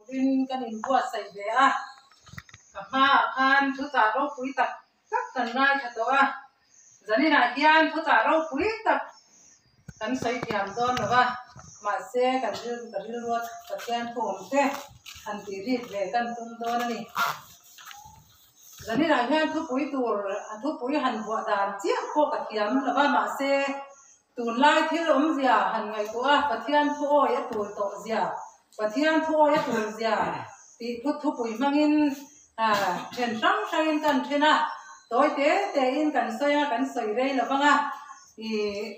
turin kan inbuatsaih ve a, ka hmaah khan thuchah ropui tak tak kan ngaithla tawh a, zaninah hian thuchah ropui tak kan sawi thiam dawn lo va, mahse kan rilru ka rilrua Pathian thu awm te han tih rik ve kan tum dawn a ni. Zaninah hian thupui tur a thupui han buah dan chiah pawh ka thiam lo va, mahse Tunlai thil awmzia han ngaihtuah a, Pathian thu awi a tul tawh zia, Pathian thu awi a tul zia tih phut thupui hmangin then hrang hrangin kan then a, tawi te tein kan sawi a, kan sawi rei lo vang a, ih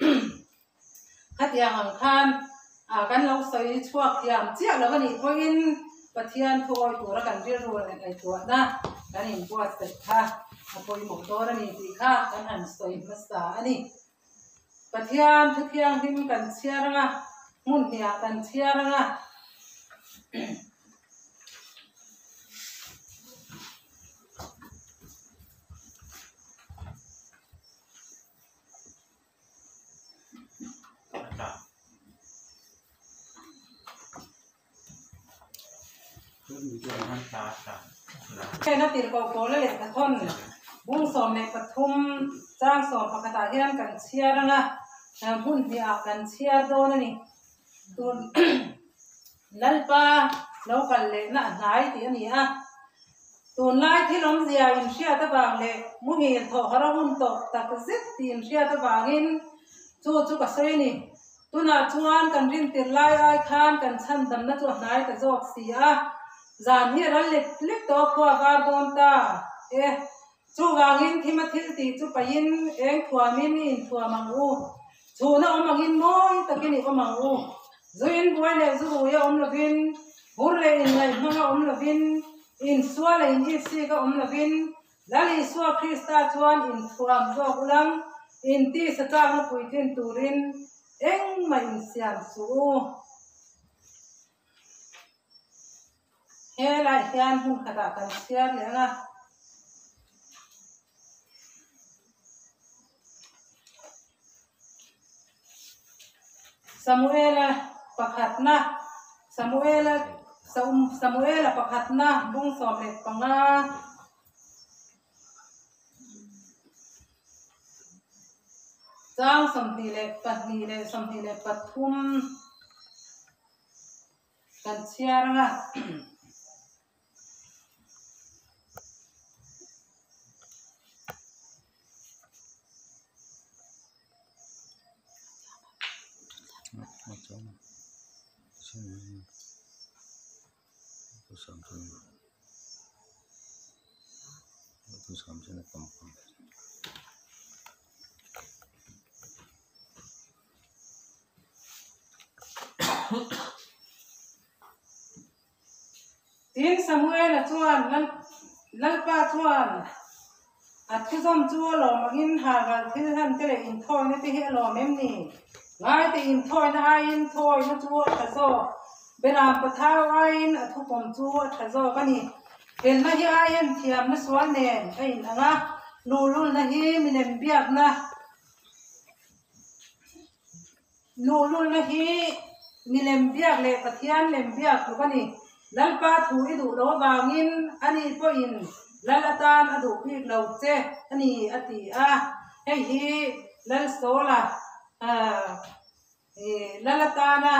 khatiang ang khan kan lo sawi chhuak thiam chiah lo a nih pawhin Pathian thu awi tura kan rilru leh ngaihtuahna kan inbuatsaih kha a pawimawh dawn a ni tih kha kan han sawi hmasa a ni. Pathian thu thianghlim kan chhiar anga, hmun hniah kan chhiar anga. Heng a tirhkoh pawla lehkha thawn bung 13 chang 11 ah hian kan chhiar ang a, hmun hnih ah kan chhiar dawn a ni. Tun Lalpa lo kal lehna a hnai tih a ni a, tunlai thil awmzia inhriat avang leh muhil thawh harh a hun tawh tak zet tih inhriat avangin chu chu ka sawi a ni. Tunah chuan kan rintir lai ai khan kan chhandamna chu a hnai ta zawk si a, zan hi a ral lek lek tawh a khua a var dawn ta e. Chuvangin thima thil tih chu pahin eng thuamin i inthuam ang u, chhuna awm angin mawi takin i awm ang u. Zuin buai leh zu rui a awm lovin, bur leh inngaih hmang a awm lovin, insual leh in itsik a awm lovin, Lal Isua Krista chuan inthuam zawk ulang, intisa chakna puitlin turin engmah insiam suh u. Helaiah hian hmun khatah kan chhiar leh ang a. Samuela pakhatna Samuela Samuela pakhatna bung 15 Chang 22 leh 23 kan chhiar ang a. Tin, Samuela chuan Lalpa chuan a thuzawm chu a lawm angin Hagal thil hlan te leh inthawina te hi a lawm em ni? Ngaite inthawina aiin thuawina chu a tha zawk, Beram pathau aiin a thupawm chu a tha zawk a ni. Felna hi aiin thiamna sual nen a inang a, luhlulna hi milem biakna Luhlulna hi milem biak leh Pathian lem biak tluk a ni. Lalpa thu i duh lo avangin ani pawhin Lal atan a duh bik lo che a ni, a ti a. Hei hi Lal Sawla Lal atana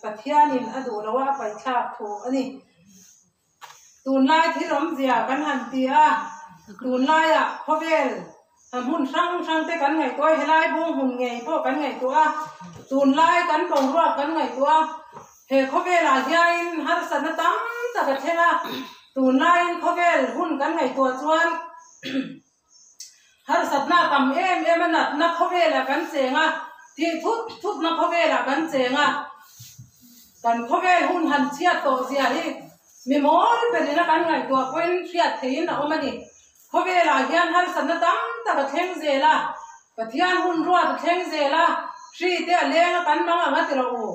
Pathianin a duh loa a paihthlak thu a ni. Tunlai thil awmzia kan han ti a, tunlaiah khawvel hmun hrang hrang te kan ngaihtuah a, helai bung hmun ngei pawh kan ngaihtuah a, tunlai kan boruak kan ngaihtuah a, he khawvelah hianin harsatna tam tak a thleng a, tunlaiin khawvel hun kan ngaihtuah chuan harsatna a tam em em a, natna khawvelah kan cheng a, tih thut thutna khawvelah kan cheng a, kan khawvel hun han chhiat tawh zia hi mi mawl berin a kan ngaihtuah pawhin hriat theihin a awm a ni. Khawvelah hian harsatna tam tak a thleng zel a, Pathian hun ruat a thleng zel a, hri te a leng a kan mang ang a ti rawh u.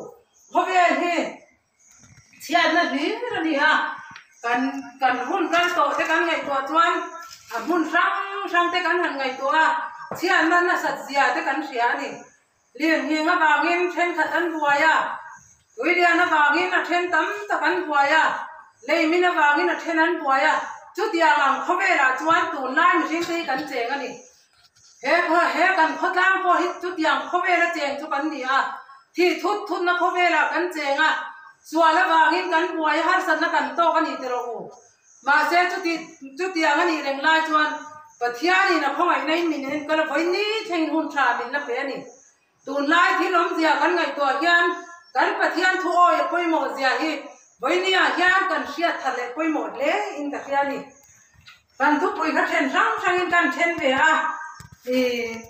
Khawvel hi Chhiatna hlir a ni a, kan kan hun kal tawh te kan ngaihtuah chuan a hmun hrang hrang te kan han ngaihtuah a, chhiatna nasat zia te kan hria a ni. Lirnghing avangin thenkhat an buai a, tuilian avangin a then tam tak an buai a. Leimin avangin a then an buai a, chutiang ang khawvelah chuan tunlai mihringte hi kan cheng a ni. He he kan khawtlang pawh hi chutiang khawvela cheng chu kan ni a, thih thut thutna khawvelah kan cheng a, sual avangin kan buai a, harsatna kan tawk a ni ti rawh u. Mahse chuti chutiang a nih reng lai chuan Pathianin a khawngaihna in min enkawl a, vawi ni thlengin hun tha min la pe a ni. Tunlai thil awmzia kan ngaihtuah hian kan Pathian thu awi a pawimawh zia hi vawinia hian kan hriat that leh pawimawh hle in ka hria a ni. Kan thupui kha then hrang hrangin kan then ve a, ih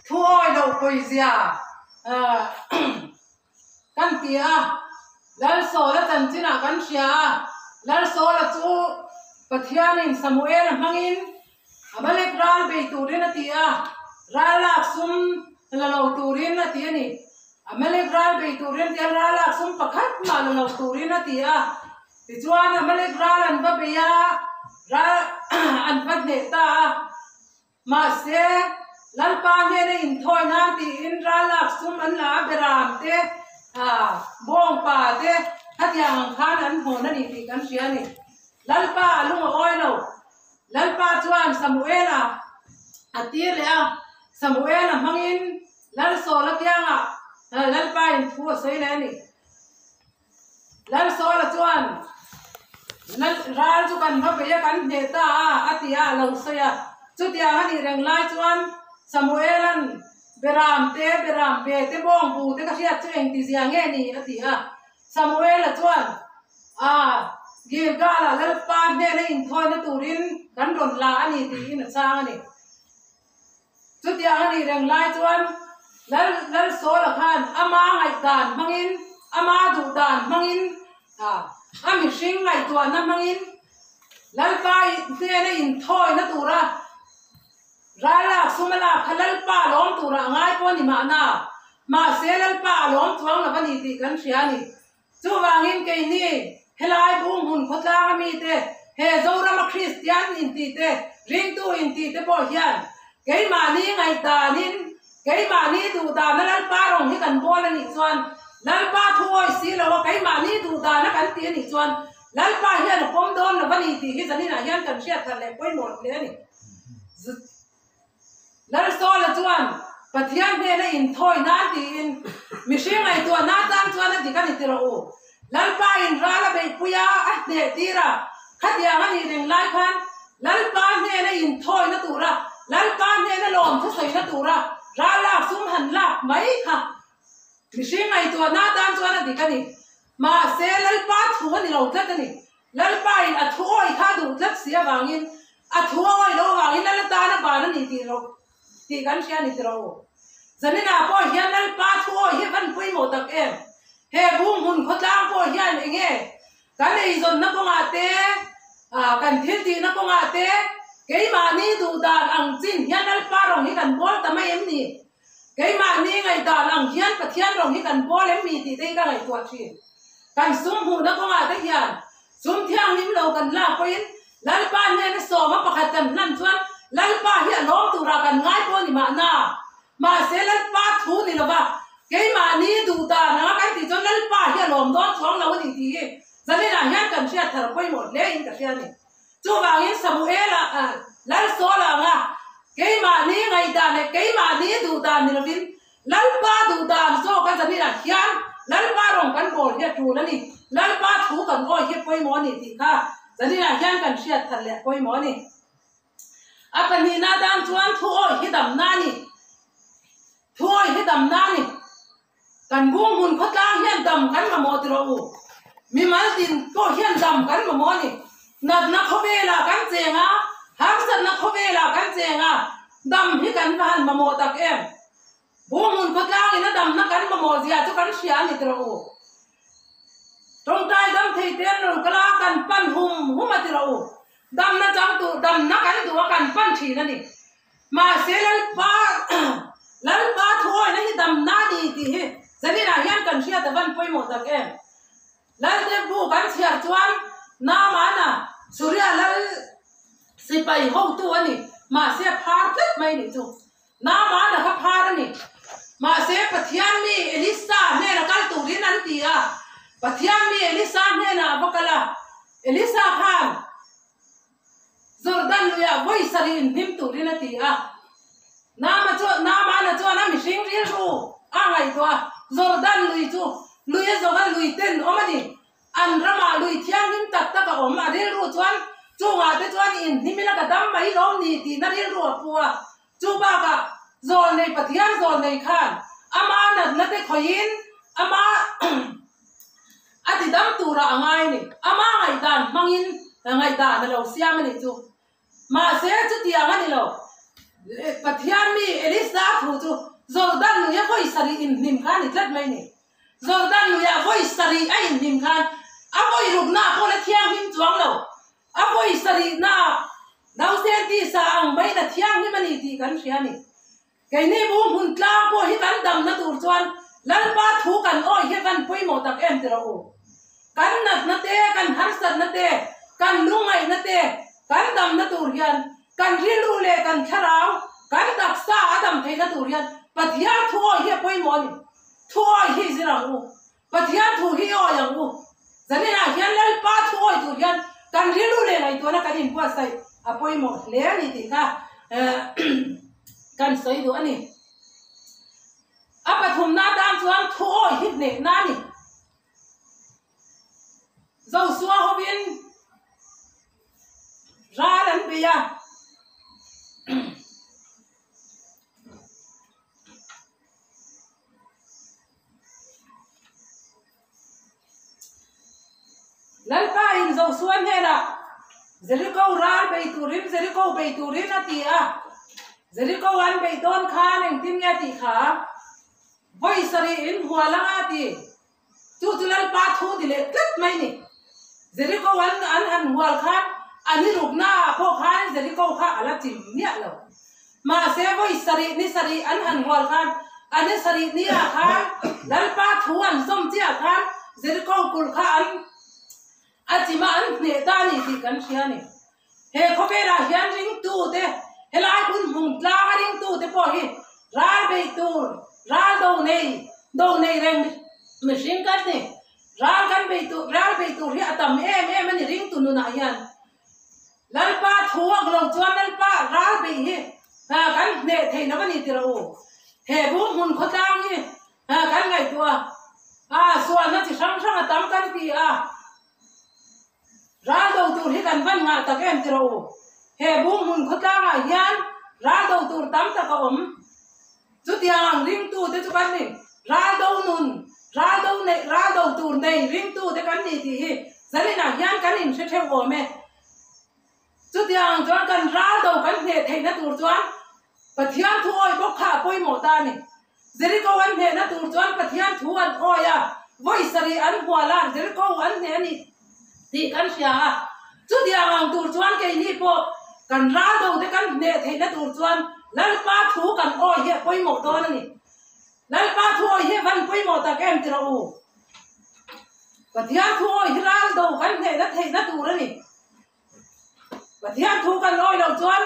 thu awi lo pawizia kan ti a, Lalsawla chanchinah kan hria a, Lalsawla chu Pathianin Samuela hmangin Amalek ral bei turin a ti a, ral lak sum la lo turin a ti a ni. Amalek ral bei turin a ti a, ral lak sum pakhat mah la lo turin a ti a. Tichuan Amalek ral an va bei a, ral an va hneh ta a. Mahse, Lalpa hnena inthawi nan tiin ral lak sum an la a, beram te, bawngpa te khatiang ang khan an hawn a ni tih kan hria a ni. Lalpa a lung a awi lo. Lalpa chuan Samuela a tir leh a, Samuela hmangin Lalsawla kiangah Lalpa in thu a sawi leh a ni. Lalsawla chuan, Lal ral chu kan va bei a, kan hneh ta a, a ti a, a lo sawi a. Chutiang a nih reng lai chuan Samuela'n, Beram te, beram be te, bawng bu te ka hriat chu engtizia nge ni? a ti a. Samuela chuan, A, Gilgal-ah Lalpa hnena inthawina turin kan rawn la a ni, tiin a chhang a ni. Chutiang a nih reng lai chuan Lal Lalsawla khan ama ngaihdan hmangin, ama duhdan hmangin, a mihring ngaihtuahna hmangin Lalpa hnena inthawina tura ral lak sum a lak kha Lalpa lawm turah a ngai pawh a ni mahna, mahse Lalpa a lawm chuang lo a ni tih kan hria a ni. Chuvangin keini helai bung hmun khawtlang a mite, he Zorama Kristian intihte, ringtu intihte pawh hian keimahni ngaihdanin, keimahni duhdana Lalpa rawng hi kan bawl a nih chuan, Lalpa thu awi si lo a keimahni duhdana kan ti a nih chuan Lalpa hian a pawm dawn lo a ni tih hi zaninah hian kan hriat that leh pawimawh hle a ni. Lalsawla chuan Pathian hnena inthawi nan tiin mihring ngaihtuah nan tan chuan a dik a ni ti rawh u. Lalpa in ral a beihpui a, a hneh tir a, khatiang a nih reng lai khan Lalpa hnena inthawina tura, Lalpa hnena lawmthusawina tura ral lak sum han lak mai kha mihring ngaihtuah nan tan chuan a dik a ni. Mahse Lalpa thu a ni lo tlat a ni. Lalpa in a thu awi kha a duh tlat si avangin A thu a awih loh avangin Lal atan a ban a ni tih rawh tih kan hria a ni tiraw u. Zaninah pawh hian Lalpa thu awih hi van pawimawh tak em? He bung hmun khawtlang pawh hian eng nge kan eizawnna kawngah te, kan thil tihna kawngah te keimahni duh dan ang chin hian Lalpa rawng hi kan bawl ta mai em ni? Keimahni ngaihdan ang hian Pathian rawng hi kan bawl em ni tih te hi ka ngaihtuah thin. Kan sum hmuhna kawngah te hian sum thianghlim lo kan lak pawhin Lalpa hnena sawma pakhat kan hlan chuan Lalpa hi a lawm turah kan ngai pawh a ni mahna. Mahse Lalpa thu ni lova keimahni duh dan anga kan tih chuan Lalpa hi a lawm dawn chuang lo a ni tih hi zaninah hian kan hriat thar pawimawh hle in ka hria a ni. Chuvangin Samuela Lalsawla anga keimahni ngaihdan leh keimahni duh dan ni lovin Lalpa duh dan zawka zaninah hian Lalpa rawng kan bawl hi a tul a ni. Lalpa thu kan awi hi a pawimawh a ni tih kha zaninah hian kan hriat that leh a pawimawh a ni. A pahnihna atan chuan thu awi hi damna a ni. Thu awi hi damna a ni. Kan bung hmun khawtlang hian dam kan mamawh ti rawh u. Mimal tin pawh hian dam kan mamawh a ni. Natna khawvelah kan cheng a, harsatna khawvelah kan cheng a, dam hi kan va han mamawh tak em? Bunghmun khawtlangin a damna kan mamawh zia chu kan hria a ni ti rawh u. Tawngtai dam thei te an rawn kal a, kan pan hum hum a ti rawh u. Damna chang tur damna kan duh a, kan pan thin a ni. Mahse Lalpa Lalpa thuawina hi damna a ni tih hi zaninah hian kan hriat a van pawimawh tak em? Lalte bu kan chhiar chuan Naamana Suria lal sipai hotu a ni, mahse a phar tlat mai nih chu. Naamana kha phar a ni. Mahse Pathian mi Elisa hnena kal turin an ti a, Pathian mi Elisa hnenah a va kal a. Elisa khan Jordan luiah vawi sarih inhnim turin a ti a. Nama chuan Naamana chuan a mihring rilru a ngaihtuah a, Jordan lui chu lui a zawng a lui ten awm a ni. An ramah lui thianghlim tak tak a awm. A rilru chuan chungah te chuan inhnim ila ka dam mai lawm ni tihna rilru a pu a. Chu bakah zawlnei Pathian zawlnei khan ama natna te khawihin ama a ti dam turah a ngai a ni. Ama ngaihdan hmangin ngaihdan a lo siam a nih chu. Mahse chutiang a ni lo. Pathian mi Elisa thu chu Jordan lui a vawi sarih inhnim kha a ni tlat mai a ni. Jordan luiah vawi sarih a inhnim khan a vawi ruknaah pawh la thianghlim chuang lo. A vawi sarihnaah nausen tisa ang maiin a thianghlim a ni tih kan hria a ni. Keini bu hmun tlang pawh hi kan damna tur chuan Lalpa thu kan awih hi a van pawimawh tak em ti rawh u. Kan natna te, kan harsatna te, kan lungngaihna te kan damna tur hian kan rilru leh kan thlarau, kan taksa a dam theihna tur hian Pathian thu awih hi a pawimawh a ni. Thu awih hi zir ang u. Pathian thu hi i awih ang u. Zaninah hian Lalpa thu awih tur hian kan rilru leh ngaihtuahna kan inbuatsaih a pawimawh hle a ni tih kha kan sawi duh a ni. A pathumna atan chuan thu awih hi hnehna a ni. Joshua hovin ral an bei a. Lalpa in Joshua hnenah Jeriko ral bei turin Jeriko bei turin a ti a. Jeriko an bei dawn khan engtin nge a tih kha? Vawi sarih in hual anga a ti. Chu chu Lalpa thu ni leh tlat mai ni. Jeriko an an han hual khan a ni rukna ah pawh khan Jeriko kha a la chim miah lo. Mahse vawi sarih ni sarih an han hual khan a ni sarih ni ah khan Lalpa thu an zawm chiah khan Jeriko kulh kha an a chim a an hneh ta a ni tih kan hria a ni. He khawvelah hian ringtute, helai hun hmung tlanga ringtute pawh hi ral beih tur, ral do nei, do nei reng mihring kan ni. Ral kan beih tur, ral beih tur hi a tam em em a ni ringtu nunah hian. Lalpa thu ak lo chuan Lalpa ral beih hi kan hneh thei lo a ni ti rawh u. He bum hmun khawtlang hi kan ngaihtuah a, sualna chi hrang hrang a tam kan ti a. Ral do tur hi kan van ngah tak em ti rawh u. He bung hmun khawtlangah hian ral do tur tam tak a awm. Chutiang ang ringtu te chu kan ni. Ral do nun, ral do neih, ral do tur nei ringtu te kan ni tih hi zaninah hian kan inhre theuh awm e. Chutiang ang chuan kan ral do kan hneh theihna tur chuan Pathian thu awih bawk kha a pawimawh ta a ni. Jeriko an hnehna tur chuan Pathian thu an awi a, vawi sarih an hual a, Jeriko an hneh a ni tih kan hria a. Chutiang ang tur chuan keini pawh kan ral do te kan hneh theihna tur chuan Lalpa thu kan awi hi a pawimawh dawn a ni. Lalpa thu awi hi a van pawimawh tak em ti rawh u. Pathian thu awi hi ral do kan hnehna theihna tur a ni. Pathian thu kan awi loh chuan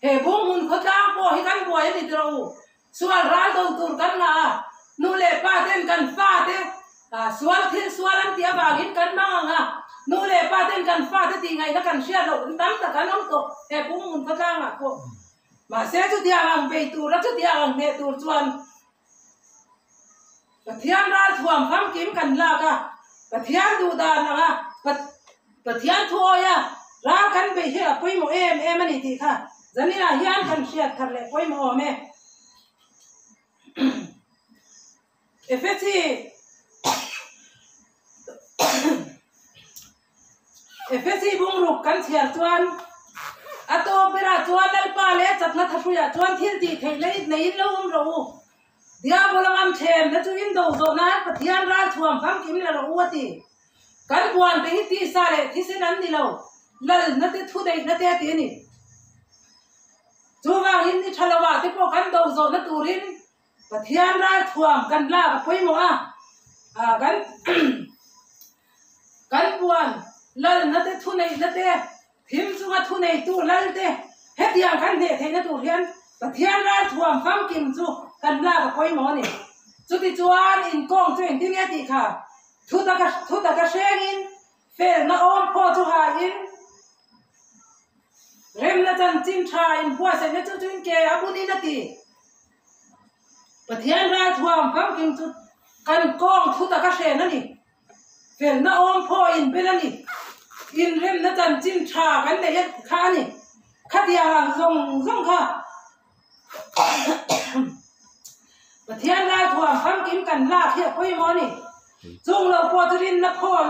he bung hmun khawtlang pawh hi kan buai a ni ti rawh u. Sual ral do tur kan ngah a, nu leh pa ten kan fa te sual thil sual an tih avangin kan mang ang a, nu leh pa ten kan fa te tih ngaihna kan hriat loh tam tak an awm tawh he bung hmun khawtlangah pawh. Mahse chutiang ang bei tura chutiang ang hneh tur chuan Pathian ralthuam famkim kan lak a, Pathian duhdan anga Pathian thu awia ral kan beih hi a pawimawh em em a ni tih kha zaninah hian kan hriat thar leh pawimawh awm e. Efesi Efesi bungruk kan chhiar chuan a tawp berah chuan Lalpa leh chakna thahruiah chuan thil tih theih leh neiin lo awm rawh u. Diabol a ngam thlemna chu in do zawh nan Pathian ralthuam famkim la rawh u a ti. Kan buan te hi tisa leh thisen an ni lo, lalna te thudaihna te a ti a ni. Chuvangin ni tha lovah te pawh kan do zawhna turin Pathian ralthuam kan lak a pawimawh a, ah kan kan puan lalna te thuneihna te thim chunga thuneitu lal te hetiang kan hneh theihna tur hian Pathian ralthuam famkim chu kan lak a pawimawh a ni. Chutichuan inkawng chu engtin nge tih kha thu taka thu taka hrengin felna awm. phaw chu hain remna chanchin tha inbuatsaihna chu chu in ke a bunin a ti. Pathian ralthuam famkim chu kan kawng thu taka hren a ni. Felna awm phaw inbel a ni. Inremna chanchin tha kan neih a kha a ni. Khatiang ang zawng zawng kha Pathian ralthuam famkim kan lak hi a pawimawh a ni. Chung lo pawh chu rinna phaw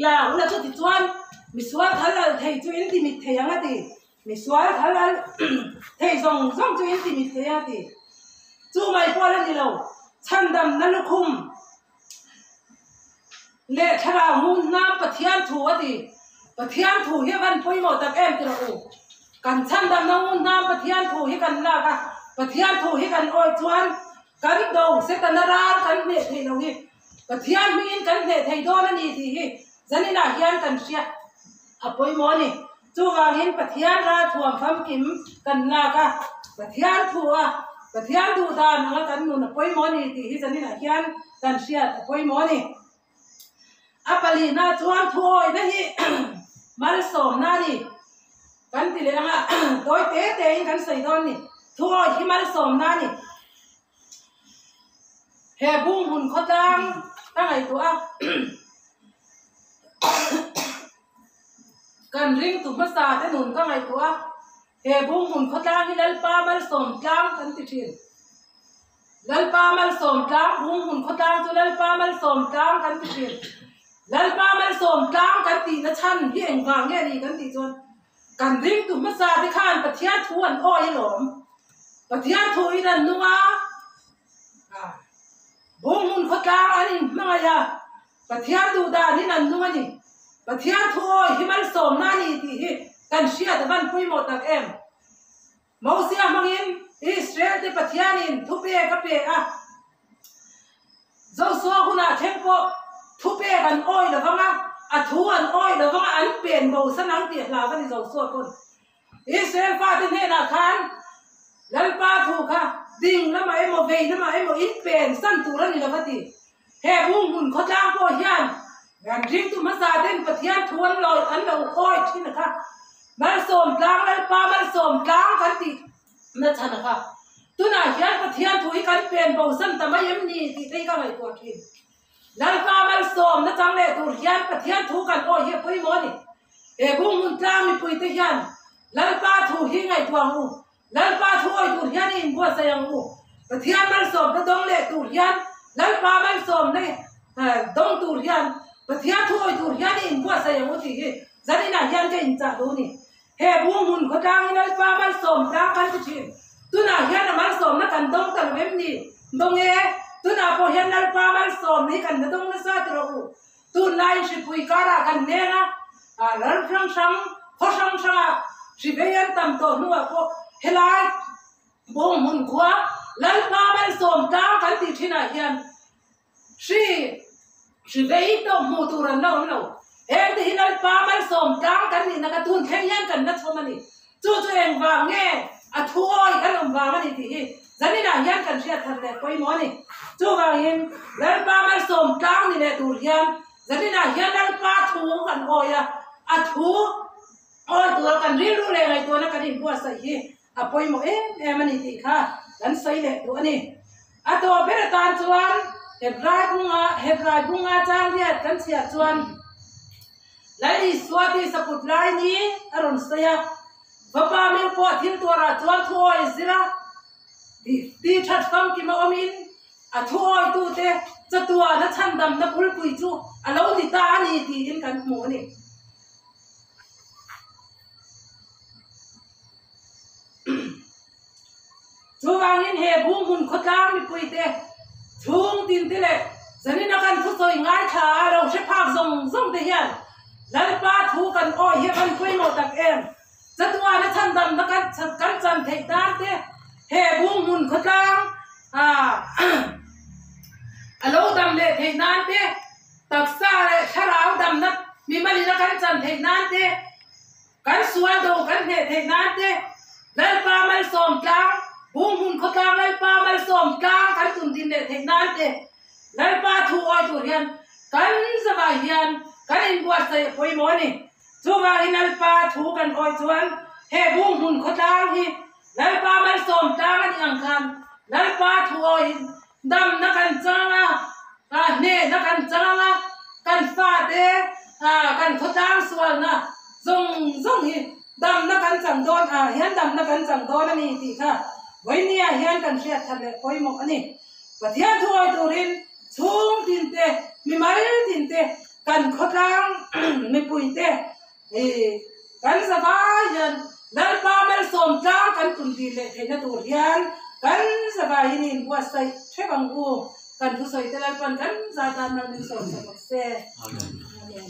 la ula chuti chuan misual thal al thei chu in ti mit thei ang a ti. Misual thal al thei zawng zawng chu in ti mit thei a ti. Chu mai pawh la ni lo, chhandamna lukhum leh thlarau hmun hnam Pathian thu a ti. Pathian thu hi a van pawimawh tak em ti rawh u. Kan chhandamna hmun hnam Pathian thu hi kan lak a, Pathian thu hi kan awih chuan kan do Setana ral kan hneh theih lo hi Pathian hmingin kan hneh thei dawn a ni tih hi zaninah hian kan hria a pawimawh a ni. Chuvangin Pathian ralthuam famkim kan lak a, Pathian thu a, Pathian duh dan anga kan nun a pawimawh a ni tih hi zaninah hian kan hriat a pawimawh a ni. A palihna chuan thuawihna hi malsawmna a ni kan ti leh anga tawi te tein kan sawi dawn a ni. Thuawih hi malsawmna a ni. He bung hmun khawtlang ka ngaihtuah a. Kan ringtu hmasa te nun ka ngaihtuah a, he bung hmun khawtlang hi Lalpa malsawm tlang kan ti thin. Lalpa malsawm tlang, bung hmun khawtlang chu Lalpa malsawm tlang kan ti thin. Lalpa malsawm tlang kan tihna chhan hi engvang nge ni kan tih chuan kan ringtu hmasa te khan Pathian thu an awi alawm. Pathian thu in an nung a, bung hmun khawtlang an inhmangaih a. Pathian duh danin an nung a ni. Pathian thu awi hi malsawmna a ni tih hi kan hriat a van pawimawh tak em? Mosia hmangin Israel te Pathianin thupek a pe a, Joshua hunah thleng pawh thupek an awi lo vang a, a thu an awi lo vang a, an pen bosan ang tih a hlau a ni Joshua pawn. Israel fate hnenah khan Lalpa thu kha ding lamah emaw vei lamah emaw in pen san tur a ni lo va ti. He bung hmun khawtlang pawh hian kan ringtu hmasa ten Pathian thu an lo an lo awi thin a kha. Malsawm tlang Lalpa malsawm tlang kan tih na chhan a kha. Tunah hian Pathian thu hi kan pen bo san ta mai em ni tih te hi ka ngaihtuah thin. Lalpa malsawm na chang leh tur hian Pathian thu kan awi hi a pawimawh a ni. He bung hmun tlang mipuite hian Lalpa thu hi ngaihtuah ang u. Lalpa thu awi tur hian i inbuatsaih ang u. Pathian malsawmna dawng leh tur hian Lalpa malsawmna dawng tur hian Pathian thu awi tur hian i inbuatsaih ang u tih hi zaninah hian ka inchah duh a ni. He bung hmun khawtlang hi Lalpa malsawm tlang kan ti thin. Tunah hian a malsawmna kan dawng ta lo em ni? Dawng e, tunah pawh hian Lalpa malsawmna hi kan la dawng nasa ti rawh u. Tunlai hripui karah kan leng a, ram hrang hrang, khaw hrang hrangah hrivei an tam tawh hnuah pawh helai bung hmun khua Lalpa malsawm tlang kan tih thinah hian hri hrivei tawh hmuh tur an la awm lo. Hengte hi Lalpa malsawm tlang kan nihna kha tun thleng hian kan la chhawm a ni. Chu chu engvang nge a thu awi kan awm vang a ni tih hi zaninah hian kan hriat thar leh pawimawh a ni. Chuvangin Lalpa malsawm tlang ni leh tur hian zaninah hian Lalpa thu kan awi a, a thu awi tura kan rilru leh ngaihtuahna kan inbuatsaih hi a pawimawh em em a ni tih kha kan sawi leh duh a ni. A tawh ber atan chuan Hebrai bunga Hebrai bunga chang riat kan chhiah chuan Lal Isua tih saput lai ni a rawn sawi a, Fapa meuh pawh thil tuarah chuan thu awi a zir a, tih that famkim a awmin a thu awitute chatuahna chhandamna bulpui chu a lo ni ta a ni tiin kan hmu a ni. Chuvangin he bung hmun khawtlang mipuite chhung tinte leh zanina kan thusawi ngaithla a lo hre phak zawng zawng te hian Lalpa thu kan awi hi a van pawimawh tak em? Chatuana chhandamna kan kan chan theih tan te he bung hmun khawtlang a lo dam leh theih nan te taksa leh thlarau damna mimalina kan chan theih nan te Kan sual do kan hneh theih nan te Lalpa malsawm tlang, bung hmun khawtlang Lalpa malsawm tlang kan tun din leh theih nan te Lalpa thu awi tur hian kan zavai hian. kan inbuatsaih a pawimawh a ni. Chuvangin Lalpa thu kan awih chuan he bunghmun khawtlang hi Lalpa malsawm tlang a nih ang khan Lalpa thu awihin damna kan chang a, hnehna kan chang a, kan fate kan khawtlang sualna zawng zawng hi damna kan chang dawn ah hian damna kan chang dawn a ni tih kha vawinia hian kan hriat that leh pawimawh a ni. Pathian thu awi turin chhung tinte, mimal tinte, kan khawtlang mipuite kan zavai hian Lalpa malsawm tlang kan tum dil leh theihna tur hian kan zavai hi niin buatsaih theuh ang u. Kan thusawi te Lalpan kan za tan mal min sawm sak bawk se. Amen.